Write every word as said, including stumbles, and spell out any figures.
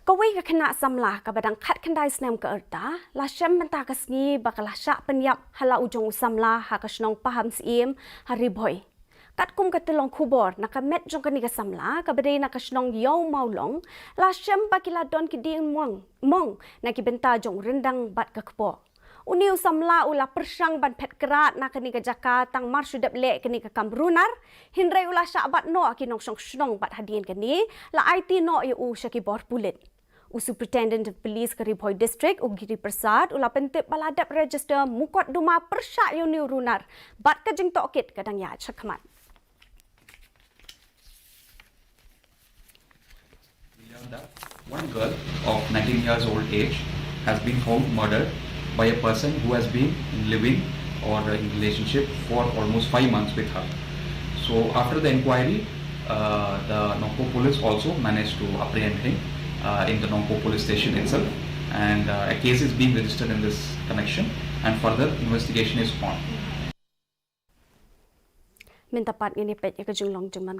Kawei ka khynnah samla kaba dang khatkhyndai snem ka rta la shem mynta ka sngi ba ka la shah pynïap ha la u jong u samla ha ka shnong Pahamsyiem ha Ri Bhoi. Katkum ka tyllong khubor, na ka met jong kane ka samla kaba dei na ka shnong Ïew Mawlong, la shem ba ki la don ki dieng mong, mong na ki bynta jong u ryndang bad ka kpoh. Une u samla u la pyrshang ban phet krad na kane ka jaka tang mar shu dep leh kane ka kam runar, hynrei u la shah bat noh ha ki nongshong shnong bad hadien kane la aiti noh ïa u sha ki bor pulit. U Superintendent of Police ka Ri Bhoi District, u Giri Prasad, u la pyntip ba la dep register mukotduma pyrshah ïa une u runar bad ka jingtohkit ka dang ïaid shakhmat. Beyond that, one girl of nineteen years old age has been found murdered by a person who has been in living or in relationship for almost five months with her. So after the inquiry, uh, the Nongpoh police also managed to apprehend him uh, in the Nongpoh police station itself, and uh, a case is being registered in this connection, and further investigation is on. Mynta pat ngin ïa peit ïa ka jinglong jingman